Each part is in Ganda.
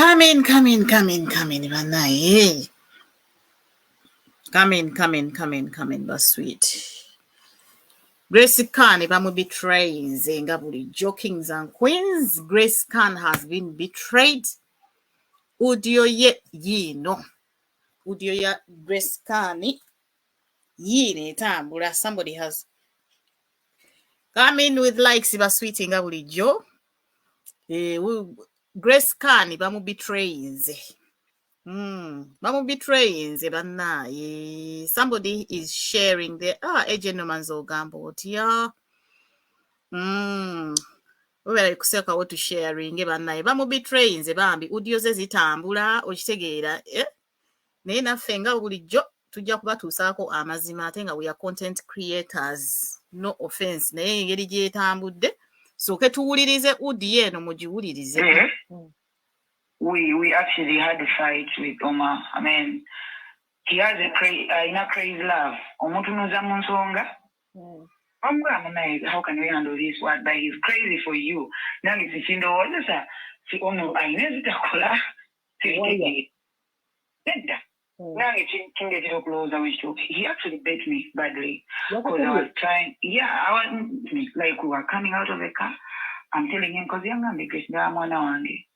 Come in, come in, come in, come in, banaye. Come in, come in, come in, come in, ba sweet. Grace Khan bamubetrayinze nga bulijjo. Kings and queens, Grace Khan has been betrayed. Audio ye yiino. Audio ya Grace Khan yiino etambula. Somebody has come in with likes, ba sweet, nga bulijjo. Grace Khan bamubetrayinze. Bamubetrayinze bannaaye. Somebody is sharing the agent nomanzi ogamba otya? Obeera kuseekawo tu sharing bannaye. Bamubetrayinze bambi. Audio ze zitambula, okitegeera, eh? Naye naffe nga bulijjo tujja kubatuusaako amazima, ate nga we are content creators, no offense, naye engeri gyetambudde, sooke tuwulirize audio eno, mugiwulirize. There, we actually had a fight with Omar. I mean, he has a alina crazy love. Omutunuza mu nsonga. Omugamba naye, how can we handle this one? But he's crazy for you. Nange sikindowoozesa si ono alina ezitakola. Sibitegeera. Nedda. Nange kindeetera okulowooza bwe kityo. He actually beat me badly. Because I was trying, yeah, I was, like, we were coming out of the car. I'm telling him, because yangambye, "Grace, ndaba mwana wange."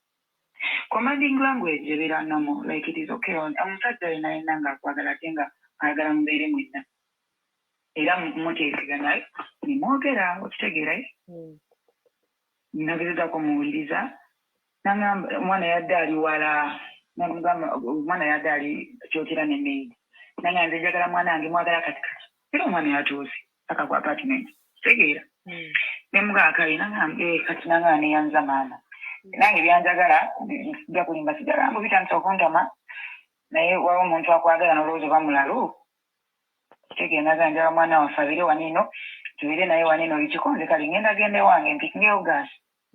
Commanding language ebeera normal, like it is okay. Omusajja yenna yenna ng'akwagala ate nga ayagala mubeere mwenna. Era muteesegana ne mwogera, okitegeera, eh? Nagezezaako muwuliriza, nangamba omwana yadde ali wala, namugamba omwana yadde ali kyotera ne maid, nangamba nze njagala mwana wange, mwagala kati kati, era omwana yatuuse paka ku apartment, kitegeera? Nemugamba kale, nangamba, "Eh," kati nangamba neyanza maama nange byanjagala, sijja kulimba, sijagala mbu bitandisa okuntama, naye waba omuntu akwagala nolowooza oba mulalu, kitegeera? Naga njagala mwana waffe abeere wano, tubeere naye wano bikikonze. Kale ngenda genda ewange mpikingeyo gaasi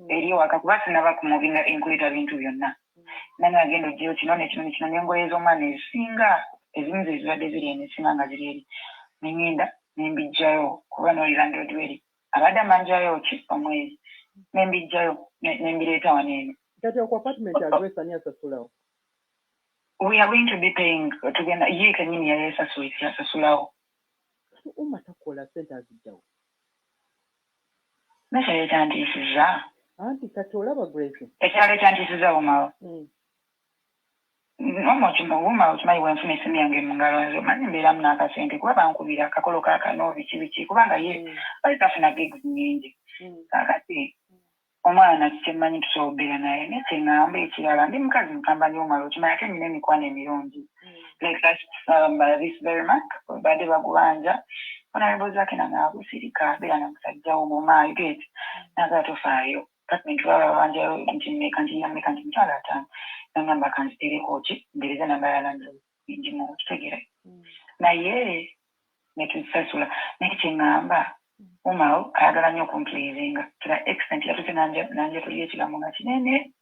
eri ewaka, kuba sinaba kumuvinga enkuleta bintu byonna. Nange agenda oggyeyo kino nekino nekino n'engoye z'omwana ezisinga, ezimu ze zibadde ziri eno, ezisinga nga ziri eri, nengenda nembijjayo, kuba noli landlord weri abadde amanjayo ki omwezi, nembijjayo nembireeta wano eno. Kati ku apartment address ani asasulawo? We are going to be paying, tugenda, ye kenyini yayesasula, yasasulawo. Kati Uma takola, sente azijjawo? Nakyalo ekyantiisizza. Anti kati olaba, Grace. Ekirala ekyantiisizza, Umawo, Uma okimanyi, bwenfuna esimu yange mu ngalo nze omanyi mbeeramu n'akasente, kuba bankubira akakolo kaakano, biki biki, kubanga ye bali tafuna gigs nnyingi. Kaakati omwana kyemmanyi tusobola obbeera naye, naye kyeŋŋamba ekirala, ndi mukazi mukamba Omala okimanyi, ate nina emikwano emirungi, like last this very month badde bagubanja onalebozaake, nange agusirika, beera na musajja wo guma, you get? Nagala tofaayo, apartment baba babanjayo nti mmeka, nti yammeka, nti 50,000, nangamba kanzitereko ki, mbereza namba ya landlord ngimu, kitegeera? Naye netusasula, naye kyeŋŋamba, Umawo ayagala nnyo okumpleasinga to the extent yatuse nanja tuli ekigambo nga kinene,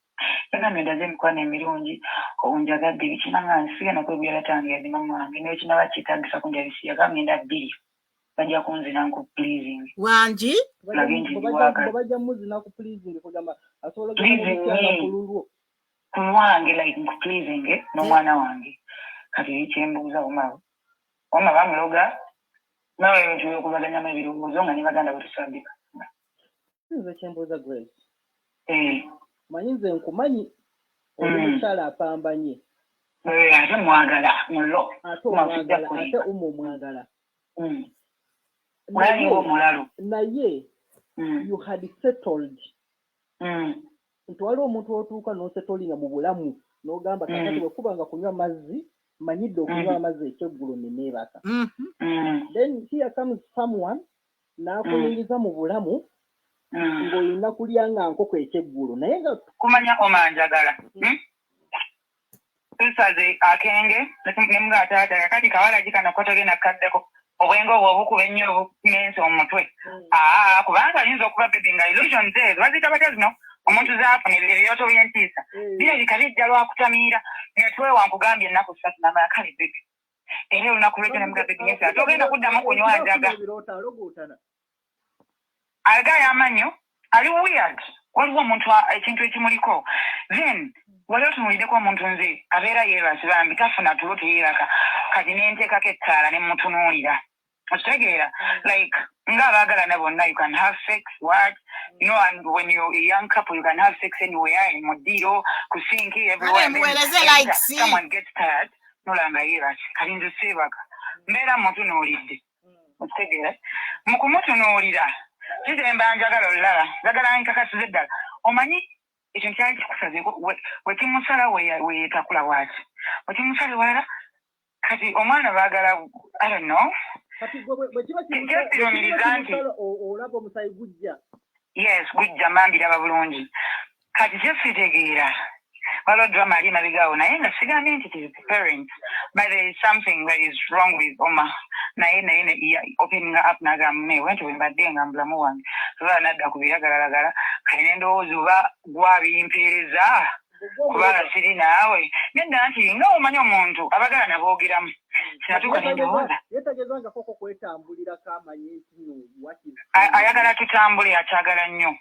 yagambye ndaze emikwano emirungi, onjagadde biki, nanga nsigenda kweguyala tange yadde mama wange, naye kinaba kyetagisa kunjabisi, yagambye nda bbiri bajja kunzina nku pleasing. Wangi. Lage nti ndiwagala. Bajja muzina ku pleasing, kugamba asobola Pleasing ogenda me. ku lulwo. Ku lwange, like nku pleasing n'omwana wange. Kati kyembuuza, Umawo, wama bamuloga nawe ebintu byokubaganyamu ebirowoozo nga ne baganda bwetusabika. Nze kyembuuza, Grace, Eh, manyi nze nkumanyi oli mukyala apambanye. Eh, ate mwagala mulo. Ate Uma sijja omwagala ate kulimba. Uma omwagala. Mulalinga omulalu. Naye you had settled nti waliwo omuntu otuuka n'osettlinga mu bulamu n'ogamba, kakati bwe kuba nga kunywa mazzi, manyidde okunywa amazzi ekyeggulo ne neebaka. Then here comes someone n'akuyingiza mu bulamu ng'olina kulya nga nkoko ekyeggulo, naye nga Kumanya omanjagala. Tusaze akenge nemugaa taata, kakati kawalagi kano kotogenda kaddeko obwenge obwo obukuba ennyo obumensa omutwe. Aa, kubanga ayinza okuba baby nga illusions ezo baziyita batya zino omuntu zaafuna, ebirooto by'entiisa birabika bijja lwakutamiira. Netwewa nkugambye ennaku 3 namala, kale baby, era olunaku lwejjo nemuga baby nyesa togenda kuddamu kunywa njaga. Ebirooto alogootana. Agaya amannyo, ali weird, waliwo omuntu ekintu ekimuliko. Then Wali otunuuliddeko omuntu nze abeera yeebase, bambi tafuna tulo, teyeebaka. Kati nenteekako ettaala ne mutunuulira, okitegeera? Like ng'abaagalana bonna, you can have sex, what you know, and when you're a young couple, you can have sex anywhere, mu ddiiro, ku sinki, everywhere. And then Muweereze later, likes. someone gets tired, nolanga yeebase. Kati nze seebaka, mbeera mutunuulidde, okitegeera? Mu kumutunuulira kizemba njagala olulala, njagala nkakasize ddala. Omanyi ekyo kyali kikusazeeko wekimusala weyetakula bwaki, wekimusala ewalala. Kati omwana baagala, I don't know. Kati gwe bwe kiba Kyesirumiriza nti- kimusala, olaba omusaayi gujja? Yes, gujja, mbambiraba bulungi. Kati kyesitegeera, waliwo drama ali emabegaawo, naye nga sigambye nti it is the parents, but there is something that is wrong with Oma. Naye opening up n'agamba ne nti bwe mbadde nga mubulamu wange sobola nadda ku biragalalagala. Kati ne ndowooza oba gwabimpeereza kubanga siri naawe nedda, nti nga omanyi omuntu abagalana boogeramu, sinatuuka ne ndowooza. Yetegezangako ko kwetambulirako amanye nti no what is Ayagala tutambule, akyagala nnyo,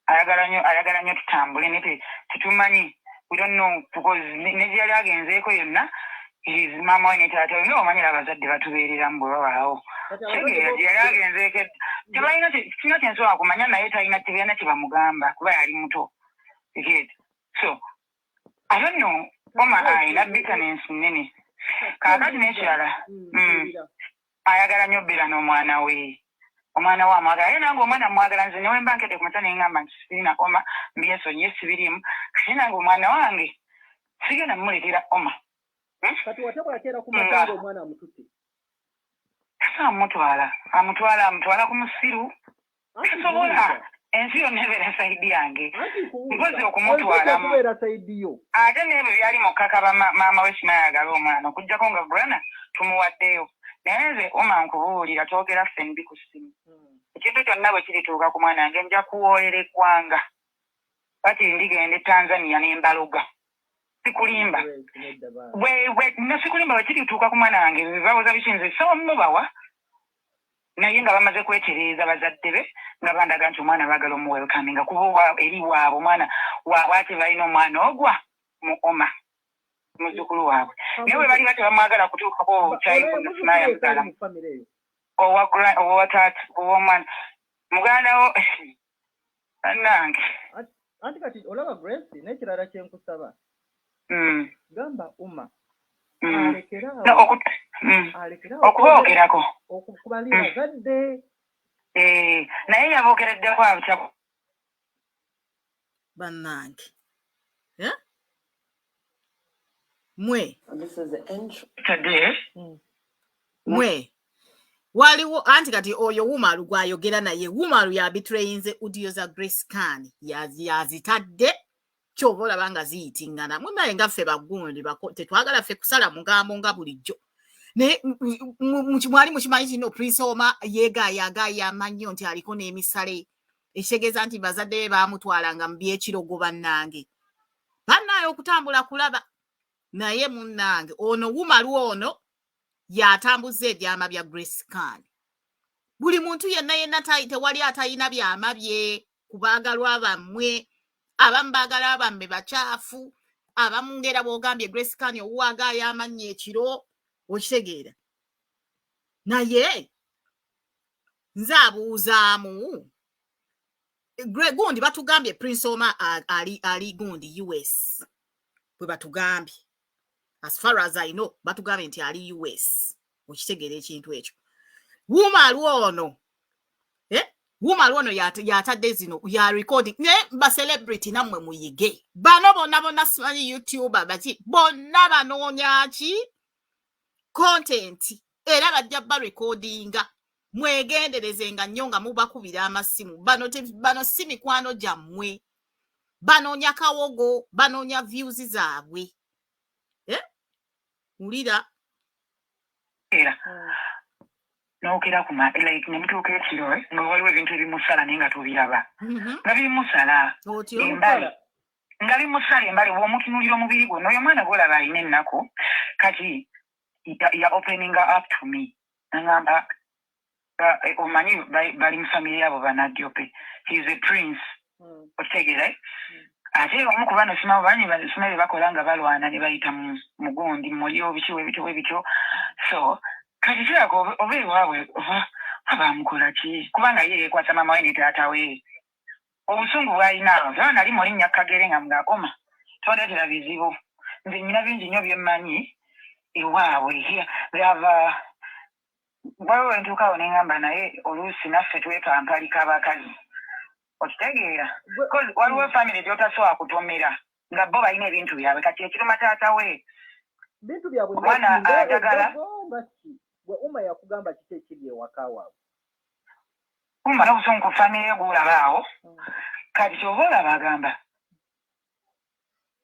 ayagala nnyo, ayagala nnyo tutambule, naye tetumanyi, we don't know, because ne gye yali agenzeeko yonna is maama we ne taata we. Nga omanyira abazadde batubeereramu bwe babaawo. Kati Kitegeera? abazadde Gye yali agenzeeko tebalina sina kyensobola kumanya, naye talina, tebalina kye bamugamba kuba yali muto. You get? So I don't know, Oma alina bitterness nnene. Kaakati n'ekirala, ayagala nnyo obbeera n'omwana we. Omwana we amwagala, naye nange omwana mwagala. Nze newe mba nkedde ku makya neŋŋamba nti sirina Oma, mbyesonyiye, sibirimu. Kati nange omwana wange sigenda mumuleetera Oma. Kati wate bwakeera ku makya nga omwana amututte? Kasa amutwala, amutwala, amutwala ku musiru. Tasobola, ensi yonna ebeera side yange. Mpozi okumutwalamu. Okubeera side yo. Ate n'ebyo byali mu kkakaba maama we simayagala omwana, okugjako nga gurana tumuwaddeyo. Naye nze Oma nkubuulira, twogera ffembi ku ssimu. Ekintu kyonna bwe kirituuka ku mwana wange, nja kuwoolera eggwanga bati ndigenda e Tanzania n'embaloga. Sikulimba, sikulimba, bwe kirituuka ku mwana wange bawoza bikinze so mubawa, naye nga bamaze kwetereeza bazadde be, nga bandaga nti omwana baagala omuwelcominga, kuba eri waabwe omwana waabwe, ate balina omwana ogwa mu Oma, muzzukulu waabwe. Naye bwe bali batebamwagala kutuukako kyayikunayamuzala owa taata ow'omwana muganda wo bannange. Anti kati olaba Grace, n'ekirala kyenkusaba, gamba Uma alekerawo okuboogerako. Okubali bazadde. Eh, naye yaboogereddeko atya? Bannange, eh? Mwe today. Mwe waliwo anti kati oyo Wumalu gwayogera naye, Wumalu yabetrayinze audio za Grace Khan, yazitadde, kyova olaba nga ziyitingana. Mwe naye nga ffe bagundi tetwagala ffe kusala mugambo nga bulijjo, naye mwali mukimanyi kino, Prince Oma yeegaayagaaya amannyo nti aliko n'emisale, ekitegeeza nti bazadde be baamutwalanga mu byekirogo. Bannange, bannaaye, okutambula kulaba. Naye munnange, ono Wumalu ono yatambuza ebyama bya Grace Khan. Buli muntu yenna yenna, tewali atalina byama bye ku baagalwa bammwe. Abamu baagala bammwe bakyafu, abamu ngera bw'ogambye Grace Khan owuwagaaya amannya ekiro, okitegeera? Naye nze abuuzaamu gundi, batugambye Prince Oma ali gundi US, bwe batugambye. As far as I know, batugambye nti ali US, okitegeera ekintu ekyo? Wumalu ono, eh? Wumalu ono yatadde zino ya recording. Naye ba celebrity nammwe muyige, bano bonna bonna, simanyi YouTuber baki, bonna banoonya ki? Content. Era bajja ba recordinga. Mwegenderezenga nnyo nga mubakubira amasimu. Bano, bano si mikwano gyammwe, banoonya kawogo, banoonya views zaabwe, eh? Wulira. Era n'okera ku like ne mutuuka ekiro, eh, nga waliwo ebintu ebimusala, naye nga tubiraba nga bimusala embali, nga bimusala embali. Bw'omutunuulira omubiri gwo n'oyo omwana gw'olaba alina ennaku. Kati ya opening up to me, nangamba, eh, omanyi bali mu family yabo banadyope, he is a prince, okitegeera, eh? Ate omu ku bano simanyi banyi simanyi bye bakola nga balwana ne bayita mu mugundi mulyo biki webityo webityo. So kati kiraka oba ewaabwe oba bamukola ki, kubanga ye yeekwasa maama we ne taata we. Obusungu bw'alina awo era nali mulinnya kagere nga ngakoma tondeetera bizibu. Nze nnyina bingi nnyo bye mmanyi ewaabwe. Byava waliwo wentuuka awo ne ŋŋamba, naye oluusi naffe twepampalika abakazi, okitegeera? Waliwo famire gy'otasobola kutomera nga bo balina ebintu byabwe. Kati ekiruma taata we bintu byabwe. Omwana ayagala. Gwe Uma yakugamba kiki ekiri ewaka waabwe? Uma n'obusungu ku famire ye gwolaba awo. Kati kyova olaba agamba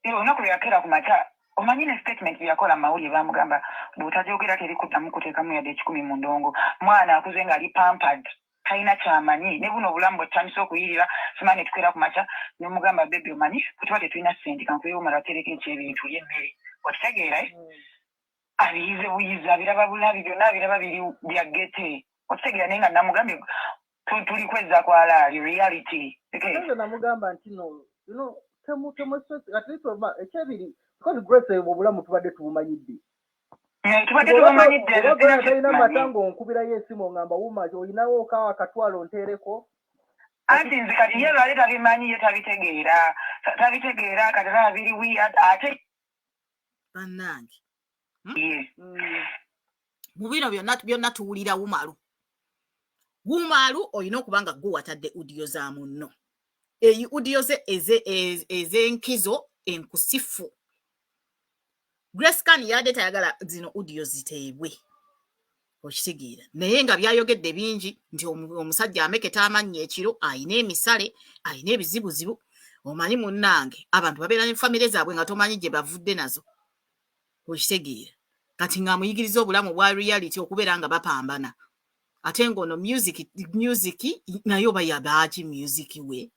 olunaku lwe yakeera ku makya, omanyi ne statement bye yakola mu mawulire, bamugamba bw'otajogera teri kuddamu kuteekamu yadde 100 mu ndongo. Mwana akuze ng'ali pampered, talina kyamanyi. Ne buno obulamu bwe tutandise okuyirira, simanyi ne tukeera ku makya nemugamba, "Baby, omanyi bwe tuba tetulina ssente, kankubeewo mala tereka ekyebintu ly'emmere," okitegeera, eh? Abiyize buyizi, abiraba bulabi, byonna abiraba biri bya gete, okitegeera? Naye nga namugambye tuli kwezza kwalaali reality. Nze namugamba nti no, temu at least oba ekyebiri, because Grace obulamu tubadde tubumanyidde. Tubadde tubumanyidde. Oba talina mata ng'onkubirayo esimu ongamba, "Wuma, olinawo kawa akatwalo nteereko?" Anti nze kati ye lwali tabimanyi, ye tabitegeera, tabitegeera. Kati alaba biri weird ate. Bannange. Ye. Mu bino byonna byonna tuwulira Wumalu. Wumalu olina okuba nga gwe watadde audio za munno, eyi audio ze ez'enkizo enkusifu. Grace Khan yadde tayagala zino audio ziteebwe, okitegeera? Naye nga byayogedde bingi nti omusajja ameketa amannya ekiro, ayina emisale, ayina ebizibuzibu. Omanyi munnange, abantu babeera ne famire zaabwe nga tomanyi gye bavudde nazo, okitegeera? Kati ng'amuyigiriza obulamu bwa reality, okubeera nga bapambana. Ate ng'ono music, music naye oba yabaaki music we,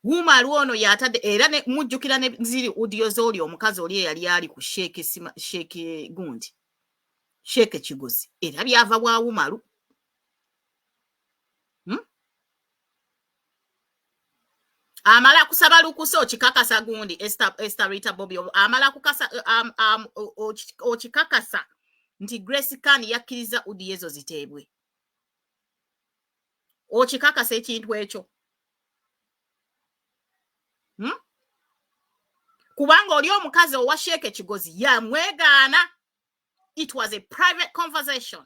Wumalu ono yatadde era ne mujjukira ne ziri audio z'oli omukazi oli eyali ali ku Sheeke Sheeke gundi, Sheeke Kigozi, era byava bwa Wumalu, Amala kusaba lukusa, okikakasa gundi Esther Rita Bobby amala kukasa okikakasa nti Grace Khan yakkiriza audio ezo ziteebwe? Okikakasa ekintu ekyo, Kubanga oli omukazi owa Sheeke Kigozi yamwegaana. It was a private conversation,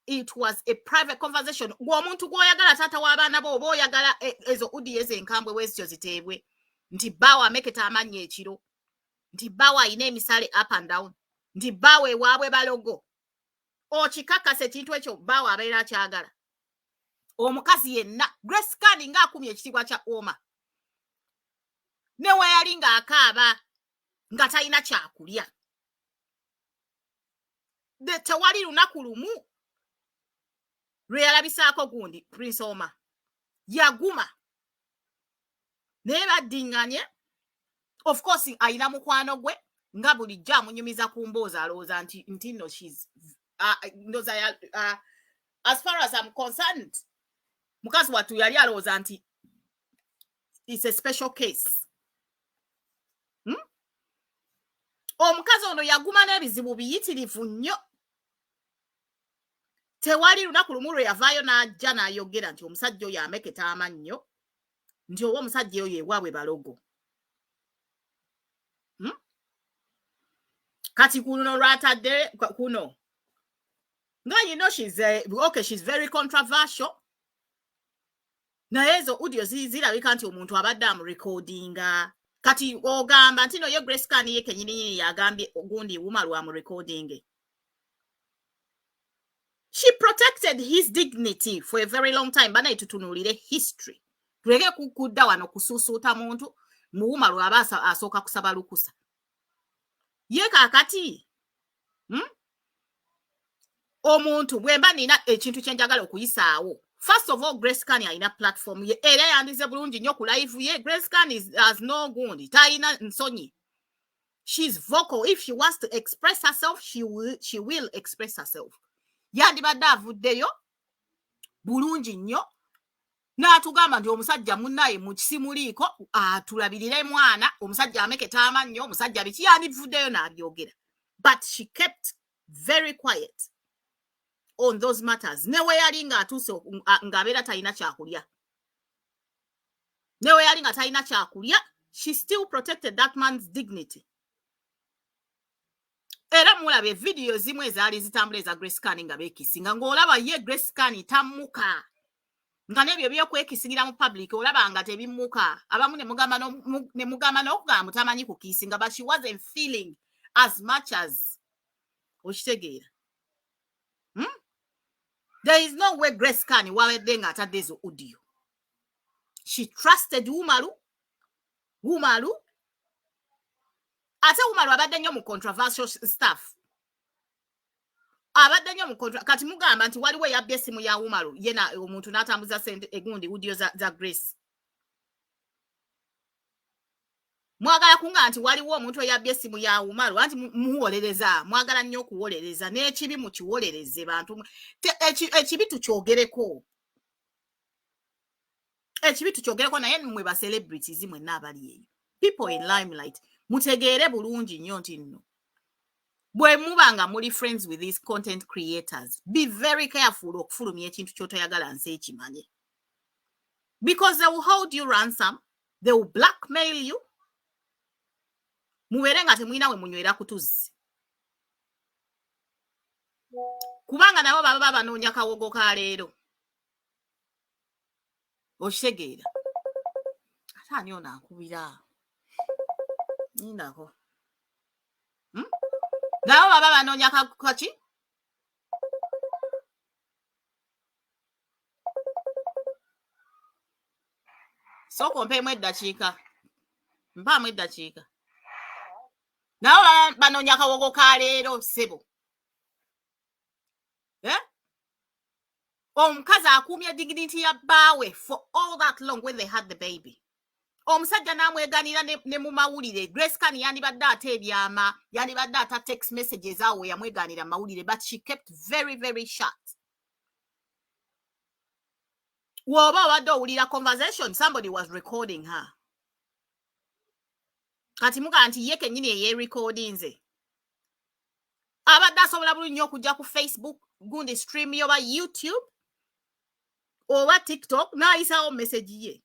it was a private conversation. Gwe omuntu gw'oyagala, taata w'abaana bo, oba oyagala ezo audio ezo enkambwe bwezityo ziteebwe nti bbaawe ameketa amannya ekiro, nti bbaawe ayina emisale up and down, nti bbaawe ewaabwe balogo? Okikakasa ekintu ekyo bbaawe abeera akyagala? Omukazi yenna Grace Khan ng'akumya ekitiibwa kya Oma, ne we yali ng'akaaba nga talina kyakulya, tewali lunaku lumu lwe yalabisaako gundi Prince Oma. Yaguma naye baddiŋŋanye. Of course ayina mukwano gwe nga bulijjo amunyumiza ku mboozi, alowooza nti nno she's ndoza as far as I'm concerned, mukazi wattu yali alowooza nti it's a special case, Omukazi ono yaguma n'ebizibu biyitirivu nnyo. Tewali lunaku lumu lwe yavaayo n'ajja n'ayogera nti omusajja oyo ameketa amannyo, nti oba omusajja oyo ewaabwe balogo, Kati kuno lwatadde kuno nga she's okay, she's very controversial, naye ezo audio zirabika nti omuntu abadde amurekodinga. Kati ogamba nti no ye Grace Khan ye kenyininyini yagambye gundi Wuma lwamurekodinge. She protected his dignity for a very long time. Banaye, tutunuulire history, tuleke kudda wano kusuusuuta muntu. Muwuma lwaba asooka kusaba lukusa ye kaakati, Omuntu bwe mba nina ekintu kye njagala okuyisaawo, first of all, Grace Khan alina platform ye era yandize bulungi nnyo ku live ye. Grace Khan has no gundi, talina nsonyi. She's vocal. If she wants to express herself, she will express herself. Yandibadde avuddeyo bulungi nnyo. N'atugamba nti omusajja munnaye mu kisimuliiko atulabirire mwana, omusajja ameketa amannyo, omusajja biki, yandivuddeyo n'abyogera. But she kept very quiet on those matters. Ne we yali ng'atuuse ng'abeera talina kyakulya. Ne we yali nga talina kyakulya, she still protected that man's dignity. Era mulaba evidiyo zimu ezaali zitambula eza Grace Khan nga beekisinga, ng'olaba ye Grace Khan tammuka. Nga n'ebyo byokwekisingira mu public olaba nga tebimmuka. Abamu ne mugamba n'okugamba mutamanyi kukiisinga, but she wasn't feeling as much as okitegeera. There is no way Grace Khan wabadde ng'atadde ezo audio. She trusted Umaru. Umaru. Ate Umaru abadde nnyo mu controversial stuff. Abadde nnyo mu kati mugamba nti waliwo eyabbye essimu ya Umaru ye omuntu n'atambuza sente egundi audio za Grace. Mwagala kunga nti waliwo omuntu eyabbye essimu ya Umaru anti muwolereza, mwagala nnyo okuwolereza n'ekibi mukiwolereze bantu. Ekibi tukyogereko. Ekibi tukyogereko naye mmwe ba celebrities mwenna abali eyo. People in limelight mutegeere bulungi nnyo nti nno bwe muba nga muli friends with these content creators, be very careful okufulumya ekintu ky'otoyagala nsi ekimanye. Because they will hold you ransom, they will blackmail you. Mubeere nga temulina we munywera kutuzzi. Kubanga nabo baba banoonya kawogo ka leero. Okitegeera. Ate ani ono ankubira? Nindako. Nabo baba banoonya kaki? Sooka ompeemu eddakiika. Mpaamu eddakiika. Nabo banoonya kawogo ka leero ssebo. Eh? Omukazi akuumye dignity ya bbaawe for all that long when they had the baby. Omusajja n'amweganira ne mu mawulire. Grace Khan yandibadde ate ebyama, yandibadde ata text messages awo yamweganira mu mawulire, but she kept very very short. W'oba obadde owulira conversation, somebody was recording her. Kati mugaa nti ye kennyini eyeerecordinze. Abadde asobola bulungi nnyo okujja ku Facebook, gundi stream oba YouTube oba TikTok n'ayisawo message ye.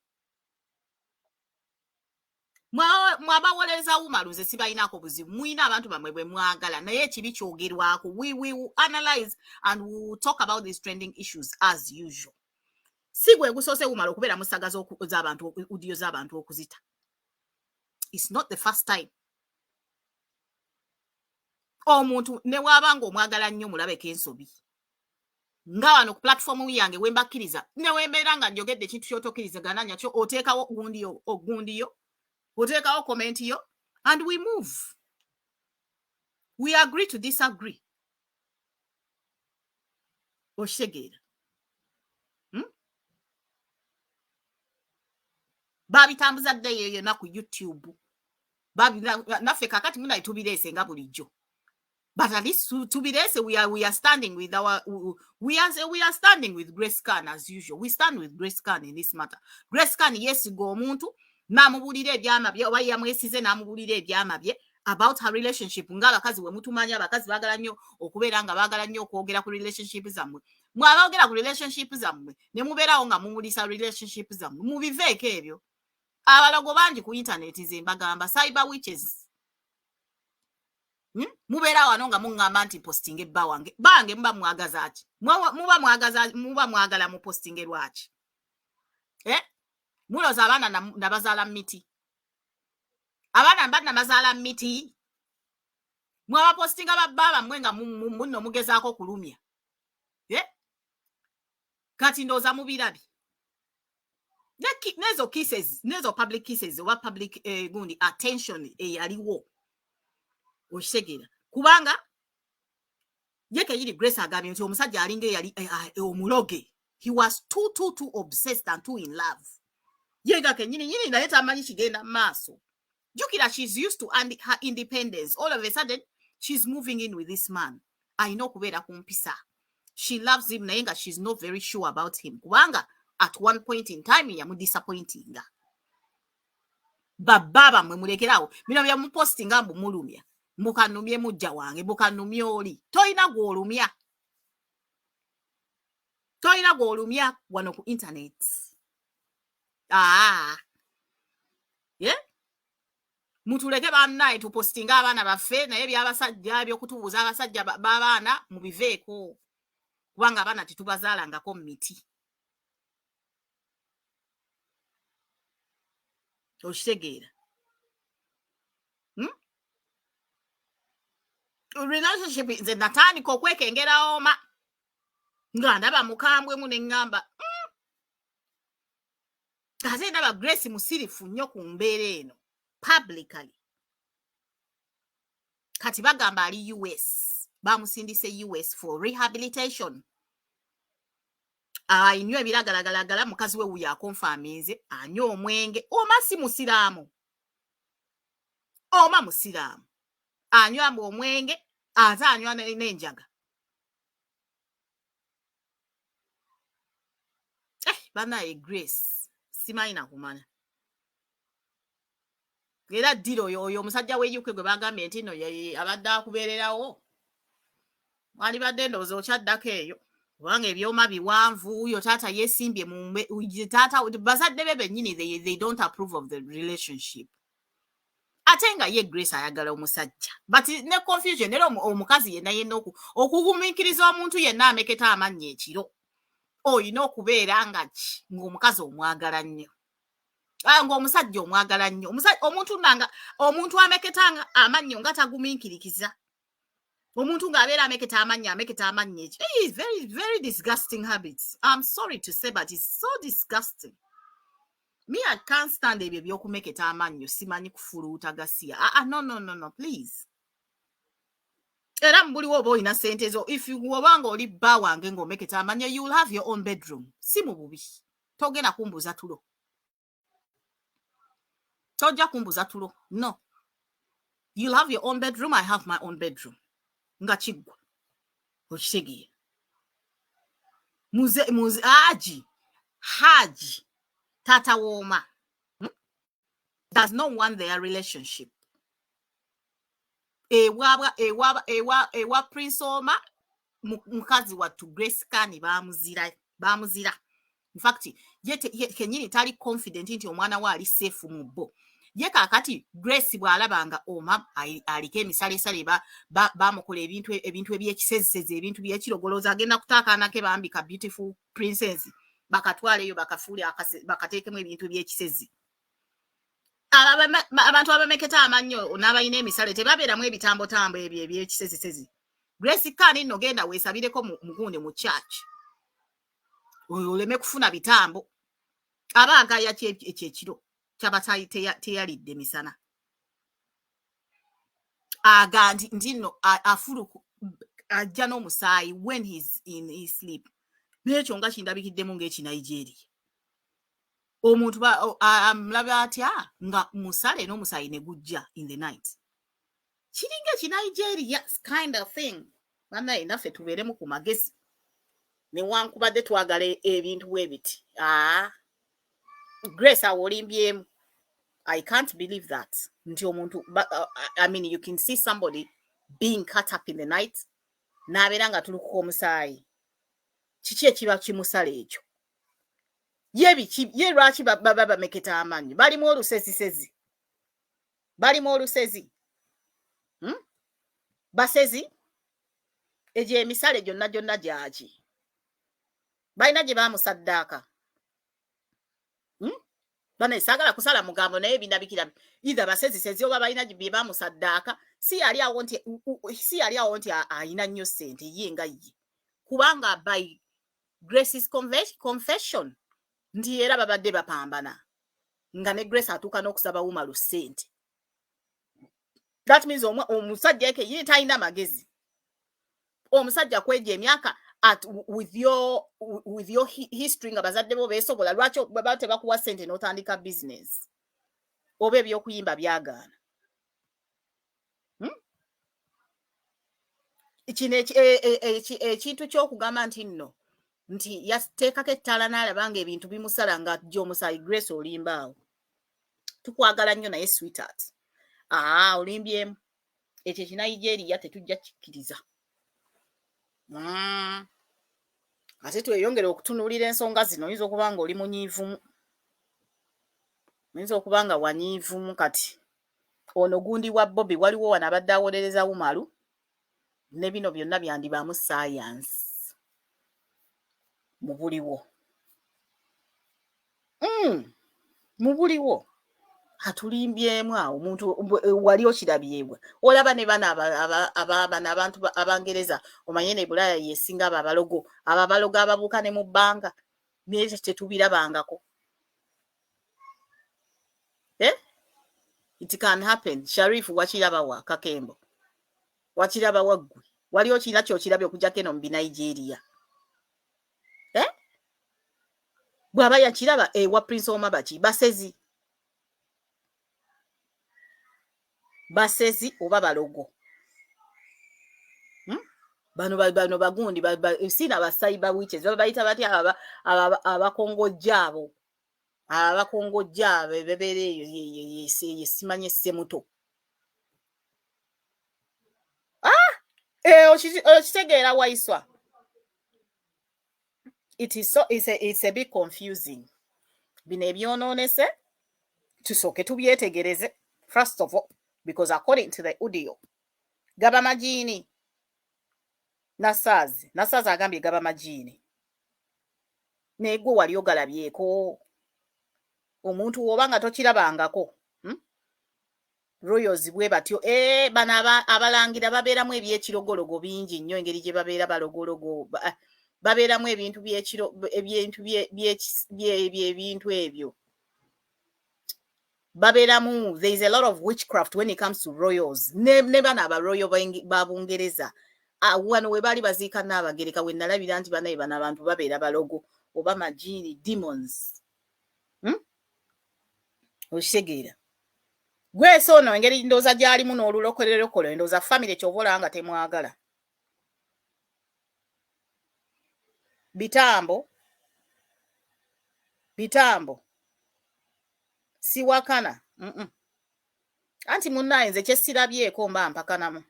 Mwabawolereza Umaru nze sibalinaako buzibu, mulina abantu bammwe bwe mwagala naye ekibi kyogerwako. We will analyze and we will talk about these trending issues as usual. Si gwe gusoose Umaru okubeera mu saga z'abantu, audio z'abantu okuzita. It's not the first time. Omuntu ne bw'aba ng'omwagala nnyo mulabeko ensobi. Nga wano ku platform yange we mbakkiriza, ne we mbeera nga njogedde ekintu ky'otokkirizigana nakyo, oteekawo gundi yo, oteekawo comment yo, and we move. We agree to disagree. Okitegeera. Babitambuza dda eyo yonna ku YouTube. Naffe kaakati munaye tubireese nga bulijjo. But at least tubirese, we are standing with our we are standing with Grace Khan as usual. We stand with Grace Khan in this matter. Grace Khan yesiga omuntu n'amubulira ebyama bye oba yamwesize n'amubulira ebyama bye about her relationship. Ng'abakazi bwe mutumanya, abakazi baagala nnyo okubeera nga baagala nnyo okwogera ku relationship zammwe. Mw'aboogera ku relationship zammwe ne mubeerawo nga mumulisa relationship zammwe, mubiveeko ebyo. Abalogo bangi ku internet nze mbagamba cyber witches. Mubeera wano nga muŋŋamba nti postinga ebba wange. Bange muba mwagaza ki? Muba mwagala mu postinge lwaki? Eh? Mulowooza abaana nabazaala miti. Abaana mba nabazaala miti. Mwabapostinga babba bammwe nga munno mugezaako kulumya. Eh? Kati ndowooza mubirabye. Nezo kisses, nezo public kisses oba public gundi attention eyaliwo. Okitegeera. Kubanga ye kenyini Grace agambye nti omusajja alinga eyali omuloge. He was too obsessed and too in love. Ye nga kenyini nyini naye tamanyi kigenda maaso. Jjukira she's used to her independence. All of a sudden she's moving in with this man. Alina okubeera ku mpisa. She loves him naye nga she's not very sure about him. Kubanga At one point in time yamudisappointinga. Babba bammwe, mulekerawo bino byamupostinga mbu mulumya, mbukanumye mujja wange, mbukanumye oli. Toyina gw'olumya, toyina gw'olumya wano ku internet. Aa, yeah? Mutuleke bannaye tupostinga abaana baffe, naye byabasajja byokutubuuza abasajja b'abaana mubiveeko, kubanga abaana tetubazaalangako mu miti. Okitegeera? Relationship, nze natandika okwekengera oma nga ndaba mukambwemu, ne ŋŋamba, Ate ndaba Grace musirifu nnyo ku mbeera eno publicly. Kati bagamba ali US, bamusindise US for rehabilitation, anywa ebiragalagalagala. Mukazi we wuyo akonfaminze anywa omwenge. Oma si musiraamu, oma musiraamu, anywa mbu omwenge, ate anywa n'enjaga. Banaye Grace simanyi nakumanya era ddira oyo omusajja w'e UK gwe bagambye nti no abadde akubeererawo, wandibadde ndowooza okyaddako eyo, kubanga ebyoma biwanvu. Oyo taata yeesimbye mu taata, bazadde be bennyini they don't approve of the relationship, ate nga ye Grace ayagala omusajja. But ne confusion era omukazi yenna yenna okugumiikiriza omuntu yenna ameketa amannyo ekiro, oyina okubeera nga ki, ng'omukazi omwagala nnyo, ng'omusajja omwagala nnyo. Omuntu nanga omuntu ameketa amannyo nga tagumiikirikiza, omuntu ng'abeera ameketa amannyo, ameketa amannyo ekyo, very very disgusting habits. I'm sorry to say, but it's so disgusting. Me, I can't stand ebyo ebyokumeketa amannyo, simanyi kufuluuta gasiya. Ah, ah, no, no, no, no, please. Era mubuliwo oba olina sente zo, if obanga oli bba wange ng'omeketa amannyo, you will have your own bedroom. Si mu bubi, togenda kumbuza tulo, tojja kumbuza tulo. No, you'll have your own bedroom, I have my own bedroom, nga kiggwa. Okitegeera? Muze muze aji haji tata wooma does not want their relationship. Ewabwa ewa ewa ewa Prince Oma, mukazi wattu Grace Khan bamuzira, bamuzira. In fact, ye kenyini tali confident nti omwana we ali safe mu bo. Ye kaakati Grace bw'alabanga oma aliko emisalesale, bamukola ebintu ebyekisezisezi, ebintu byekirogolooza, agenda kutaakaanake bambi ka beautiful princess, bakatwala eyo bakafuule bakateekemu ebintu byekisezi. Abantu abameketa amannyo n'abalina emisale tebabeeramu ebitambotambo ebyo ebyekisezisezi. Grace Khan nno genda weesabireko mugundi mu church oleme kufuna bitambo. Aba agaya ki ekyo ekiro kyaba teyalidde misana, aga nti nno afuluku ajja n'omusaayi when he's in his sleep. N'ekyo nga kindabikiddemu ng'Ekinigeria. Omuntu amulaba atya nga musale n'omusaayi ne gujja in the night? Kiringa Ekinigeria kind of thing. Bannaye naffe tubeeremu ku magezi, newankubadde twagala ebintu bwe biti. Aa, Grace, awo olimbyemu. I can't believe that nti omuntu, I mean, you can see somebody being cut up in the night n'abeera nga tulukuka omusaayi. Kiki ekiba kimusala ekyo? Ye biki? Ye lwaki baba bameketa amannyo? Balimu olusezisezi, balimu olusezi, Basezi egyo emisale gyonna gyonna gyaki? Balina gye bamusaddaaka. Bane saagala kusala mugambo, naye bindabikira either basezisezi oba balina bye bamusaddaaka. Si yali awo nti ayina nnyo ssente ye nga ye, kubanga by Grace's confession nti era babadde bapambana, nga ne Grace atuuka n'okusaba Umaru ssente. That means omusajja eke ye talina magezi. Omusajja kweja emyaka at with your history, nga bazadde bo beesobola, lwaki baba tebakuwa ssente n'otandika business, oba ebyokuyimba byagaana? Kino ekintu ky'okugamba nti nno Nti yateekako ettaala n'alaba nga ebintu bimusala nga ajja omusaayi. Grace, olimba awo. Tukwagala nnyo naye, sweetheart, aa, olimbyemu. Ekyo ekinigeria tetujja kikkiriza. Ate tweyongere okutunuulira ensonga zino. Oyinza okuba nga oli munyiivumu, oyinza okuba nga wanyiivumu. Kati ono gundi wa Bobi waliwo wano abadde awolereza Umaru ne bino byonna byandibaamu science mu buliwo. Mu buliwo atulimbyemu awo. Omuntu wali okirabyebwa, olaba ne bano bano abantu abangereza, omanye ne Bulaaya yesinga abo abalogo, abo abalogo ababuuka ne mu bbanga, naye tetubirabangako. Eh? It can happen. Sharif, wakirabawa? Kakembo, wakiraba waggwe? Wali okirina kyokirabye okujjako eno mu Binigeria? Eh? Bw'aba yakiraba ewa Prince Omar, baki basezi, basezi oba balogo. Bano bano bagundi sina ba cyber witches, baba bayita batya abakongojja abo, abakongojja abo bebeera eyo yesimanye semuto. Ah! Eh, okitegeera waiswa. It is so it's a bit confusing. Bino ebyonoonese tusooke tubyetegereze first of all, because according to the audio gaba majiini. Nasaazi, Nasaazi agambye gaba majiini, naye gwe wali ogalabyeko omuntu woba nga tokirabangako? Royals bwe batyo. Eh, bano abalangira babeeramu ebyekirogologo bingi nnyo, engeri gye babeera balogologo, babeeramu ebintu byekiro, ebintu ebintu ebyo babeeramu. There is a lot of witchcraft when it comes to royals ne bano abaroyal ba Bungereza. Ah, wano we baali baziika Nnaabagereka, we nalabira nti banaye bano abantu babeera balogo oba majiini, demons. Okitegeera gwese ono engeri ndowooza gy'alimu n'olulokolerokolo, endowooza famire kyova olaba nga temwagala. Bitambo, bitambo, siwakana. Anti munnaye nze kyesirabyeko mba mpakanamu.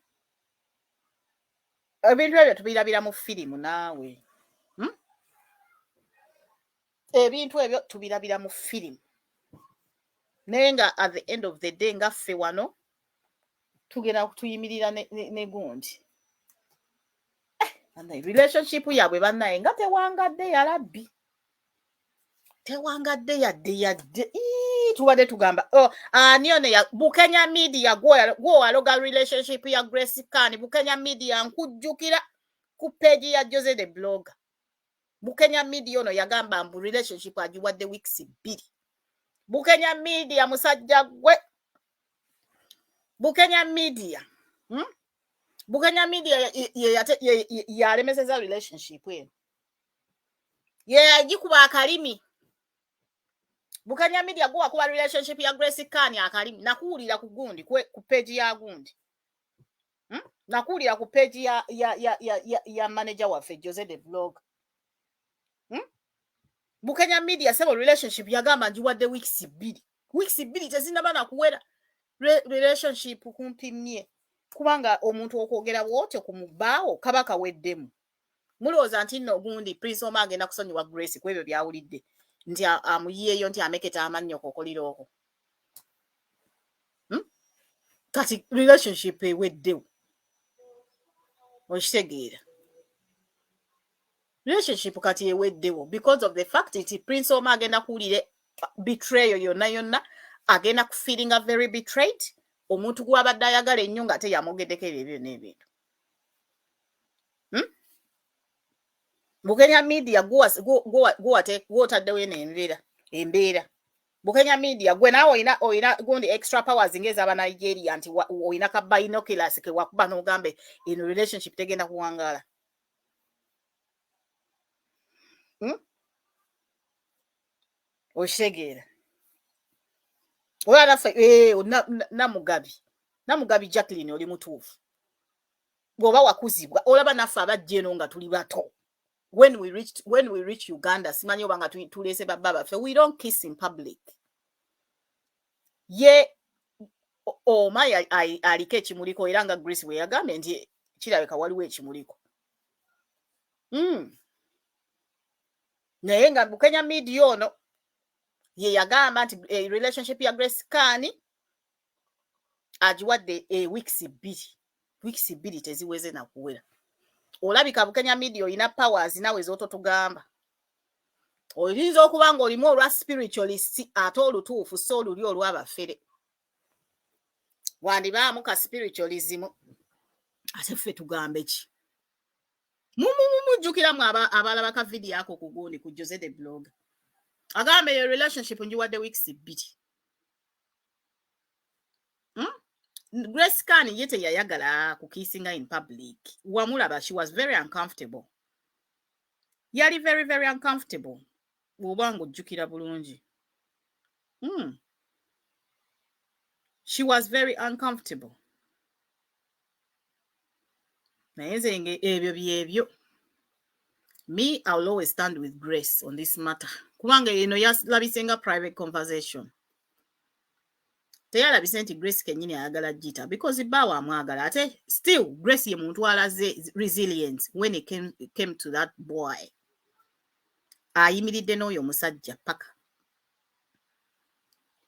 Ebintu ebyo tubirabira mu firimu naawe. Ebintu ebyo tubirabira mu firimu, naye nga at the end of the day nga ffe wano tugenda tuyimirira ne gundi. Eh, relationship yaabwe bannaye nga tewangadde, yalabbi, tewangadde yadde yadde. Tubadde tugamba, oh, ani ono ya Bukenya Media gwowaloga relationship ya Grace Khan. Bukenya Media, nkujjukira ku page ya Jose the Blogger. Bukenya Media ono yagamba mbu relationship agiwadde weeks 2. Bukenya Media, musajja gwe Bukenya Media, Bukenya Media yalemeseza relationship eno, yeyagikuba akalimi. Bukenya Media, gwe wakuba relationship ya Grace Khan akalimi. Nakuwulira ku gundi, ku page ya gundi. Nakuwulira ku page ya manager waffe Jose the Blog. Bukenya Media sebo, relationship yagamba ngiwadde weeks 2. Weeks 2 tezinaba nakuwera. Relationship kumpimye, kubanga omuntu okwogera bwotyo ku mubbaawo kaba kaweddemu. Mulowooza nti nno gundi Prince Oma agenda kusonyiwa Grace ku ebyo byawulidde nti amuyiyeeyo nti ameketa amannyo kokolira okwo? Kati relationship eweddewo, okitegeera? Relationship kati eweddewo because of the fact nti Prince Oma agenda kuwulira betrayal yonna yonna, agenda kufeelinga very betrayed, omuntu gw'abadde ayagala ennyo ng'ate yamwogeddeko ebyo byonna ebintu. Bukenya Media, gwotaddewo eno embeera, embeera. Bukenya Media, gwe naawe olina gundi extra powers ng'ez'aba Nigeria, nti olina ka binoculars ke wakuba n'ogambe eno relationship tegenda kuwangaala. Okitegeera oba naffe? Eh, Namugabi, Namugabi Jacqueline, oli mutuufu. Bw'oba wakuzibwa olaba naffe abajja eno nga tuli bato. When we reach Uganda, simanyi oba nga tuleese babba baffe, we don't kiss in public. Ye oma aliko ekimuliko, era nga Grace bwe yagambye nti kirabika waliwo ekimuliko. Naye nga Bukenya Media ono ye yagamba nti relationship ya Grace Khan agiwadde weeks 2. Weeks 2 teziweze na kuwera. Olabika Bukenya Media olina powers nawe z'ototugamba. Oyinza okuba ng'olimu olwa spiritualist ate olutuufu, si oluli olw'abafere. Wandibaamu ka spiritualism, ate ffe tugambe ki? Mujjukiramu abalaba ka video ako ku gundi ku Jose the blog, agamba eyo relationship ngiwadde weeks 2. Grace Khan ye teyayagala kukissinga in public. Wamulaba, she was very uncomfortable. Yali very very uncomfortable, bw'oba ng'ojjukira bulungi. She was very uncomfortable. Naye nze ebyo byebyo. Me, I will always stand with Grace on this matter, kubanga eno yalabise nga private conversation. Teyalabise nti Grace kennyini ayagala gita, because bbaawe amwagala. Ate still Grace ye muntu alaze resilience when it came to that boy. Ayimiridde n'oyo omusajja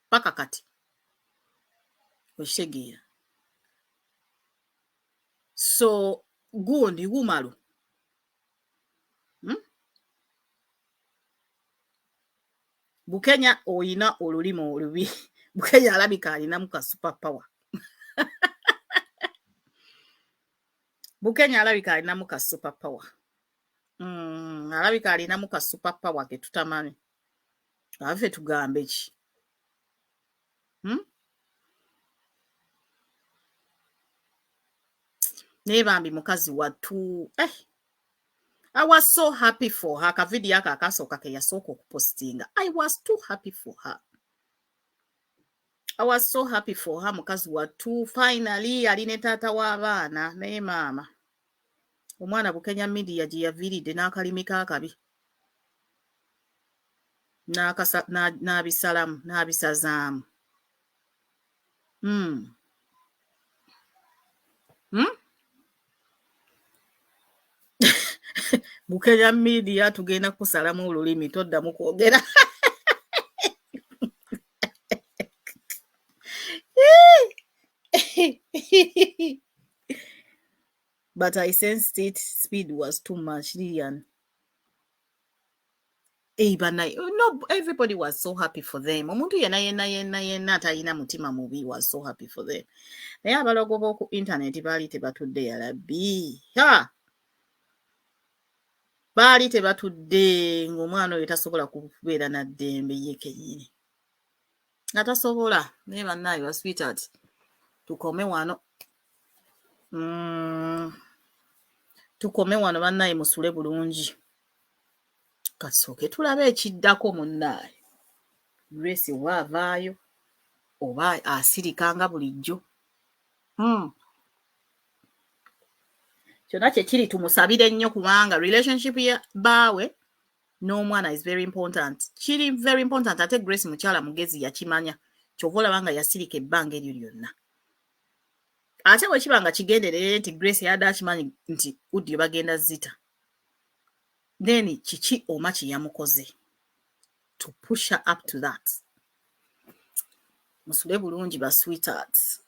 paka kati, okitegeera? So gundi gumalu, Bukenya oyina olulimi olubi. Bukenya alabika alinamu ka super power. Bukenya alabika alinamu ka super power. Alabika alinamu ka super power ke tutamanyi. Affe tugambe ki? Naye bambi mukazi wattu. I was so happy for her. Akavidiyo ako akasooka ke yasooka okupostinga, I was too happy for her. I was so happy for her. Mukazi wattu finally ali ne taata w'abaana. Naye maama omwana Bukenya Media gye yaviiridde n'akalimi k'akabi n'abisalamu n'abisazaamu. Bukenya Media tugenda kusalamu olulimi, toddamu kwogera. But I sensed it, speed was too much, Lilian. No, everybody was so happy for them. Omuntu yenna yenna yenna yenna atalina mutima mubi was so happy for them. Naye abalogo b'oku internet baali tebatudde, yalabbi. Ha! Baali tebatudde, ng'omwana oyo tasobola kubeera na ddembe ye kennyini. Nga tasobola. Naye bannaaye ba sweetheart, tukome wano. Tukome wano bannaaye, musule bulungi. Kasooke tulabe ekiddako munnaaye. Grace oba avaayo oba asirika nga bulijjo. Kyonna kye kiri, tumusabire nnyo, kubanga relationship ya bbaawe n'omwana is very important. Kiri very important. Ate Grace mukyala mugezi, yakimanya, kyova olaba nga yasirika ebbanga eryo lyonna. Ate bwe kiba nga kigenderere nti Grace yadde akimanyi nti Udio bagenda zita, then kiki oma kye yamukoze to push her up to that? Musule bulungi ba sweethearts.